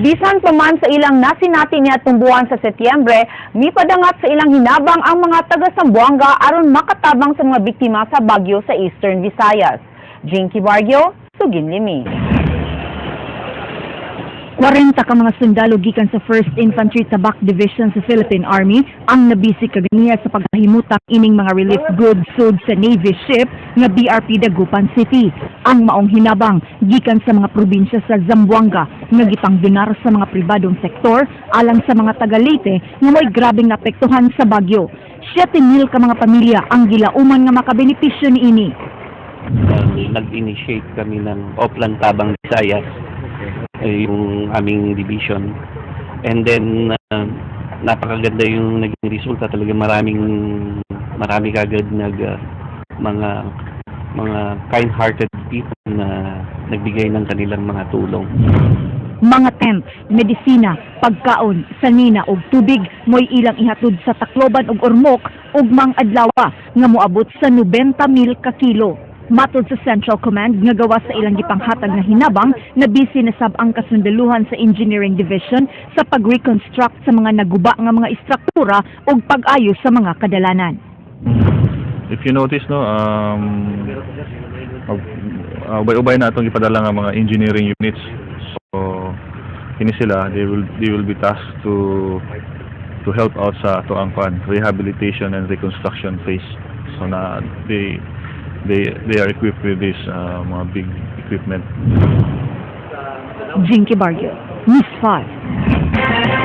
Bisan pa man sa ilang nasinati niadtong buwan sa Setyembre, mipadangat sa ilang hinabang ang mga taga Zamboanga aron makatabang sa mga biktima sa bagyo sa Eastern Visayas. Jinky Bargio, Sugin Limi. 40 ka mga sundalo gikan sa 1st Infantry Tabak Division sa Philippine Army ang nabisi kaganiya sa pagpahimutang ining mga relief goods sud sa Navy ship nga BRP Dagupan City. Ang maong hinabang gikan sa mga probinsya sa Zamboanga nga gipangdonar sa mga pribadong sektor alang sa mga taga Leyte nga mo'y grabeng naapektuhan sa bagyo. 7,000 ka mga pamilya ang gilauman nga makabenepisyo niini. Nag-initiate kami ng Oplan Tabang Visayas, eh, yung aming division. And then, napakaganda yung naging resulta. Talaga marami kagad mga kind-hearted people na nagbigay ng kanilang mga tulong. Mga tents, medisina, pagkaon, sanina ug tubig mo'y ilang ihatod sa Tacloban ug Ormoc ugmang adlawa nga moabot sa 90,000 ka kilo. Matod sa Central Command nga gawa sa ilang gipanghatag nga hinabang, nabisi na sab ang kasundaluhan sa Engineering Division sa pag-reconstruct sa mga naguba nga mga istruktura ug pag-ayos sa mga kadalanan. If you notice, no, ubay-ubay na atong ipadala nga mga engineering units. So kini sila, they will be tasked to help out sa ato ang kwan, rehabilitation and reconstruction phase. So na they are equipped with this mga big equipment. Jinky Barrio, News 5.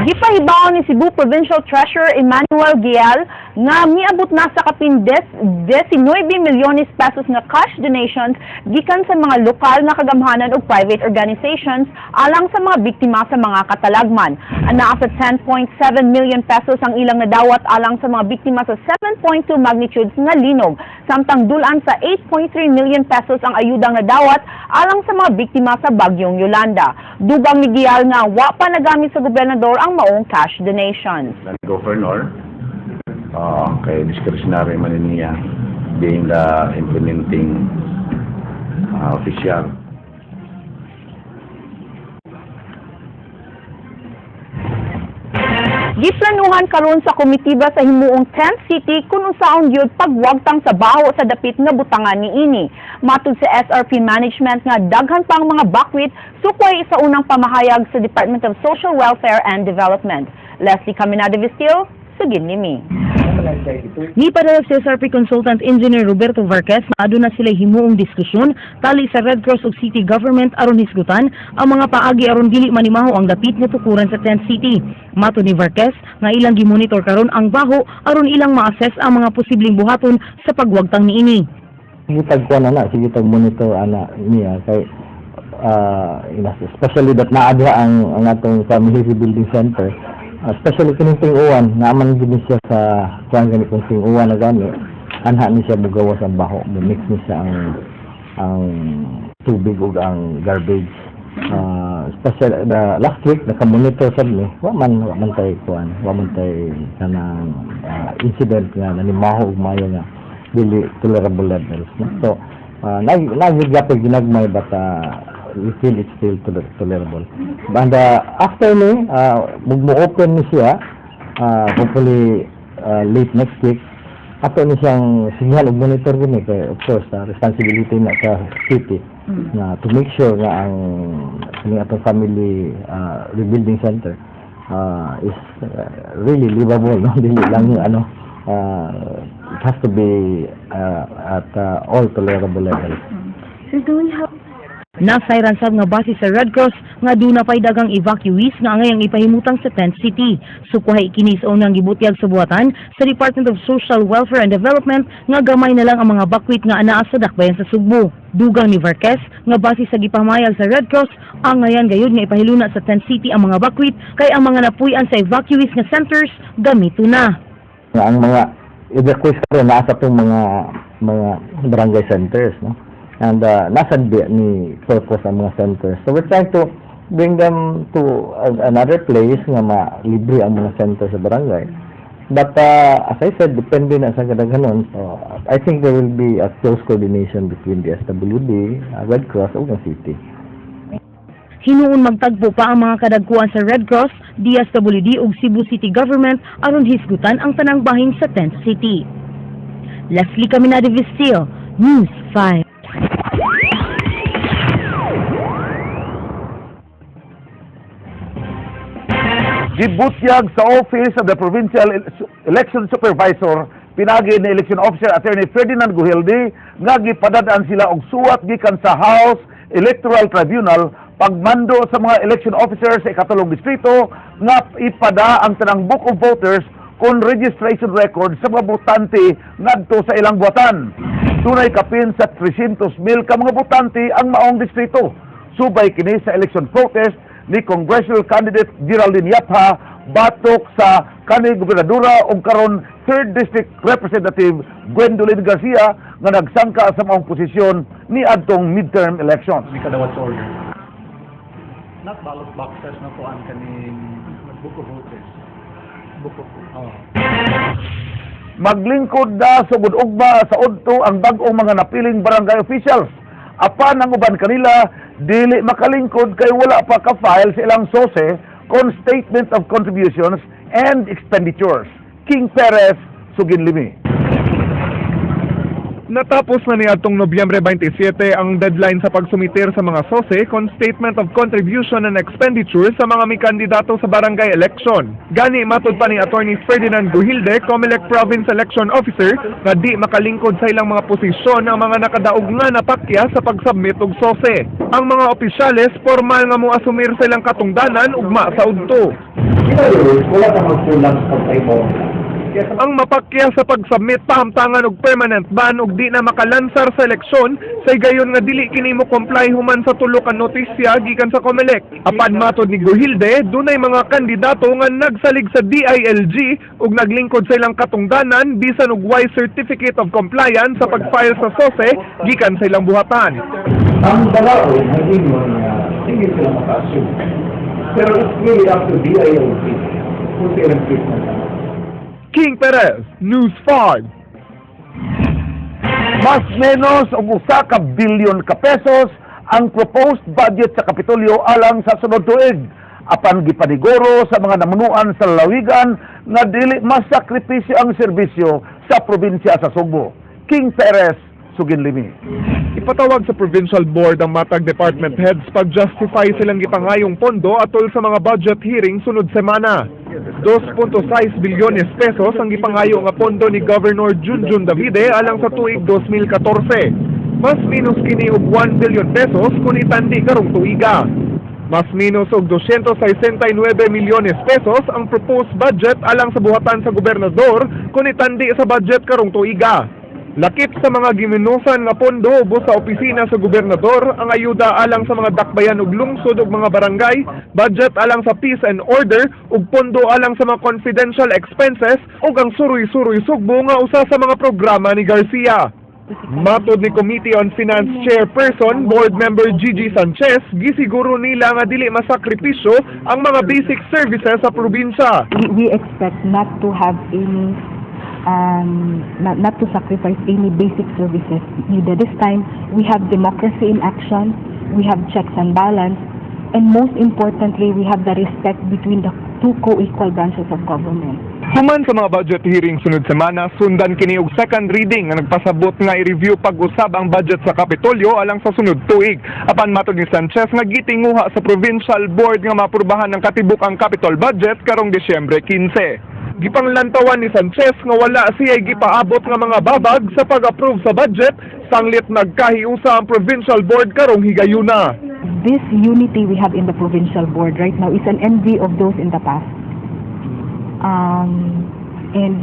Gipahibaw ni Cebu Provincial Treasurer Emmanuel Gial nga miabot na sa kapin 19 milyones pesos nga cash donations gikan sa mga lokal nga kagamhanan ug private organizations alang sa mga biktima sa mga katalagman. Anaa sa 10.7 million pesos ang ilang nadawat alang sa mga biktima sa 7.2 magnitudes nga linog, samtang dulan sa 8.3 million pesos ang ayudang nadawat alang sa mga biktima sa bagyong Yolanda. Dugang ni Gial nga wa pa nagamit sa gobernador ang maong cash donations. Ng governor, kay discretionary man niya being the implementing official. Giplanuhan karon sa komitiba sa himuong tent city kung unsaon gyud pagwagtang sa baho sa dapit nga butangan niini. Matud sa SRP management nga daghan pa ang mga bakwit sukway sa unang pamahayag sa Department of Social Welfare and Development. Leslie Caminada Vistil, Sugin Limi. Nipadala si SRP Consultant Engineer Roberto Varquez na aduna sila himuong diskusyon tali sa Red Cross ug City Government aron hisgutan ang mga paagi aron dili manimaho ang dapit nga tukuran sa Tent City. Mato ni Varquez nga ilang gimonitor karon ang baho aron ilang ma-assess ang mga posibleng buhaton sa pagwagtang niini. Sige tag kuan ana, sige tag monitor ana niya kay especially that naa diha ang atong family rebuilding center. Especially kining ting-uwan, naaman gid ni siya sa kuan gani kung ting-uwan na gani, anha ni siya mugawas ang baho, mo mix ni siya ang tubig ug ang garbage. Especially the last week naka-monitor sad mi, wa man tay kuan, wa man tay kanang incident nga nanimaho ug maayo nga dili tolerable levels, no? So nag ginagmay, but we feel it's still tolerable. And after ni mo open ni siya, hopefully late next week, ato ni siyang signal ug monitor gini kay of course responsibility na sa city na to make sure nga ang kining atong family rebuilding center is really livable, no, dili lang ano, it has to be at all tolerable levels. Nasayran sab nga base sa Red Cross nga duna pay dagang evacuees nga angayang ipahimutang sa Tent City. Sukwahi kini sa unang gibutyag sa buhatan sa Department of Social Welfare and Development nga gamay na lang ang mga bakwit nga anaa sa dakbayan sa Sugbo. Dugang ni Varquez nga base sa gipamayag sa Red Cross, angayan gayud nga ipahiluna sa Tent City ang mga bakwit kay ang mga napuy-an sa evacuees nga centers gamito na. Nga ang mga evacuees karon naa sa atong mga barangay centers, no, and nasa di ni purpose ang mga centers, so we're trying to bring them to another place nga ma-libre ang mga center sa barangay. But as I said, depende na sa kadaghanon. So I think there will be a close coordination between the SWD, Red Cross ug ang city. Hinuon magtagpo pa ang mga kadagkuan sa Red Cross, DSWD ug Cebu City Government aron hisgutan ang tanang bahin sa Tent City. Leslie Caminade Vistil, News 5. Gibutyag sa Office of the Provincial Election Supervisor pinagi ni Election Officer Attorney Ferdinand Guhilde nga gipadad-an sila og suwat gikan sa House Electoral Tribunal pagmando sa mga election officers sa ikatulong distrito nga ipada ang tanang book of voters kon registration record sa mga botante ngadto sa ilang buhatan. Dunay kapin sa 300,000 ka mga botante ang maong distrito. Subay kini sa election protest ni Congressional candidate Geraldine Yapha batok sa kani gobernadora ug karon 3rd District Representative Gwendolyn Garcia nga nagsangka sa maong posisyon ni adtong midterm elections. Kadawat sa order. Not ballot boxes na kuan kaning book of voters. Book of Oh. Maglingkod na sugod ugma sa udto ang bag-ong mga napiling barangay officials. Apan ang uban kanila dili makalingkod kay wala pa ka-file sa ilang SOCE kon statement of contributions and expenditures. King Perez, Suginlimi. Natapos na niadtong Nobyembre 27 ang deadline sa pagsumiter sa mga SOCE kon Statement of Contribution and Expenditure sa mga may kandidato sa barangay election. Gani matud pa ni Attorney Ferdinand Guhilde, COMELEC Province Election Officer, nga di makalingkod sa ilang mga posisyon ang mga nakadaog nga napakya sa pagsubmit og SOCE. Ang mga opisyales formal nga moasumir sa ilang katungdanan ugma sa udto. In other words, wala ka magkulang sa pagtaymo. Ang mapakya sa pagsubmit pahamtangan og permanent ban og di na makalansar sa eleksyon sa higayon nga dili kini mo comply human sa tulo ka notisya gikan sa COMELEC. Apan matod ni Guhilde, dunay mga kandidato nga nagsalig sa DILG ug naglingkod sa ilang katungdanan bisan og way certificate of compliance sa pag-file sa SOCE gikan sa ilang buhatan. Ang balaod ng ingon nga hindi sila maka-assume. Pero it's really up to DILG kung sa ilang treatment na. King Perez, News 5. Mas menos og 1 ka bilyon ka pesos ang proposed budget sa Kapitolyo alang sa sunod tuig. Apan gipaniguro sa mga namunuan sa lalawigan nga dili masakripisyo ang serbisyo sa probinsya sa Sugbo. King Perez, Suginlimi. Ipatawag sa provincial board ang matag department heads pag-justify silang gipangayong pondo atol sa mga budget hearing sunod semana. 2.6 bilyones pesos ang gipangayo nga pondo ni Governor Junjun Davide alang sa tuig 2014. Mas minus kini og 1 billion pesos kung itandi karong tuiga. Mas minus og 269 milyones pesos ang proposed budget alang sa buhatan sa gobernador kung itandi sa budget karong tuiga. Lakip sa mga giminusan nga pondo ubos sa opisina sa gobernador ang ayuda alang sa mga dakbayan ug lungsod ug mga barangay, budget alang sa peace and order ug pondo alang sa mga confidential expenses ug ang Suroy-Suroy Sugbo nga usa sa mga programa ni Garcia. Matod ni Committee on Finance Chairperson, Board Member Gigi Sanchez, gisiguro nila nga dili masakripisyo ang mga basic services sa probinsya. We expect not to have any not to sacrifice any basic services needed. This time, we have democracy in action, we have checks and balance, and most importantly, we have the respect between the two co-equal branches of government. Human sa mga budget hearing sunod semana, sundan kini og second reading nga nagpasabot nga i-review pag-usab ang budget sa Kapitolyo alang sa sunod tuig. Apan matod ni Sanchez nga gitinguha sa provincial board nga maaprubahan ng katibuk ang Capitol budget karong Disyembre 15. Gipanglantawan ni Sanchez nga wala siya gipaabot nga mga babag sa pag-approve sa budget sanglit nagkahiusa ang provincial board karong higayuna. This unity we have in the provincial board right now is an envy of those in the past. And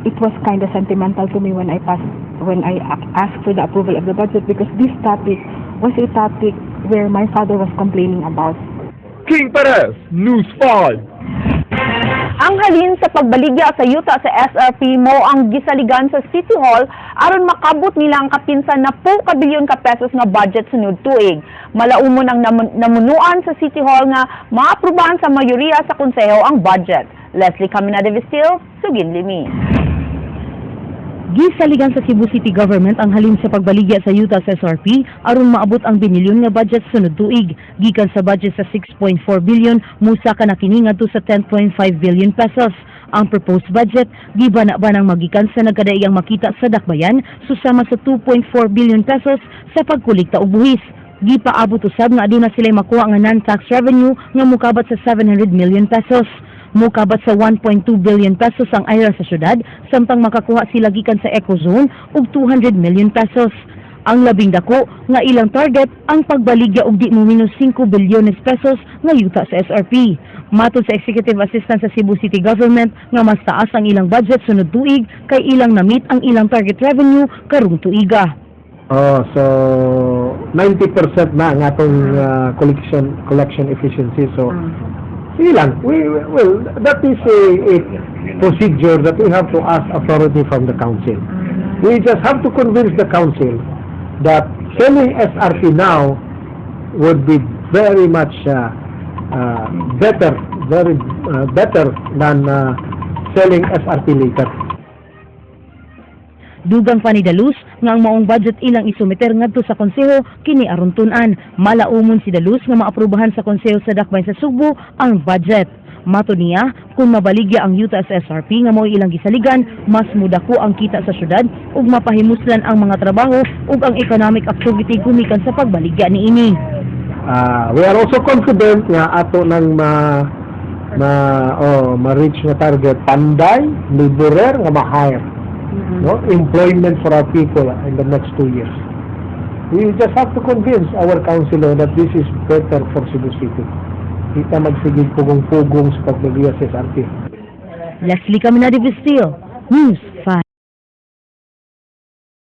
it was kind of sentimental to me when I asked for the approval of the budget because this topic was a topic where my father was complaining about. King Perez, News 5. Ang halin sa pagbaligya sa yuta sa SRP mo ang gisaligan sa City Hall aron makabot nila ang kapinsan na po ka bilyon ka pesos nga budget sunod tuig. Malaumon ang namunuan sa City Hall nga maaprubahan sa mayoriya sa konseho ang budget. Leslie Caminade Vistil, Suginlimi. Gisaligan sa Cebu City Government ang halin sa pagbaligya sa yuta sa SRP aron maabot ang binilyon nga budget sunod tuig. Gikan sa budget sa 6.4 billion, musaka na kini ngadto sa 10.5 billion pesos. Ang proposed budget gibana-banang magikan sa nagkadaiyang makita sa dakbayan, susama sa 2.4 billion pesos sa pagkulikta og buhis. Gipaabot usab nga aduna sila makuha nga non-tax revenue nga mukabat sa 700 million pesos. Mukabat sa 1.2 billion pesos ang IRA sa syudad, samtang makakuha sila gikan sa Ecozone og 200 million pesos. Ang labing dako nga ilang target ang pagbaligya og di mo minus 5 bilyones pesos nga yuta sa SRP. Matod sa Executive Assistant sa Cebu City Government nga mas taas ang ilang budget sunod tuig kay ilang na-meet ang ilang target revenue karong tuiga. Oh, so 90% na ang atong collection collection efficiency. So sige lang. Well, that is a procedure that we have to ask authority from the council. We just have to convince the council that selling SRP now would be very much better, very better than selling SRP later. Dugang pa ni Daluz nga ang maong budget ilang isumiter ngadto sa konseho kini aron tun-an. Malaumon si Daluz nga maaprubahan sa konseho sa Dakbayan sa Sugbo ang budget. Matod niya, kung mabaligya ang yuta sa SRP nga mao'y ilang gisaligan, mas mudako ang kita sa syudad ug mapahimuslan ang mga trabaho ug ang economic activity gumikan sa pagbaligya niini. We are also confident nga ato nang ma ma oh, ma-reach nga target, panday laborer nga ma-hire, no, employment for our people in the next 2 years. We just have to convince our councilor that this is better for Cebu City. Kita magsigig pugong-pugong sa pagbaligya sa SRP. Leslie Caminade Vestil, News 5.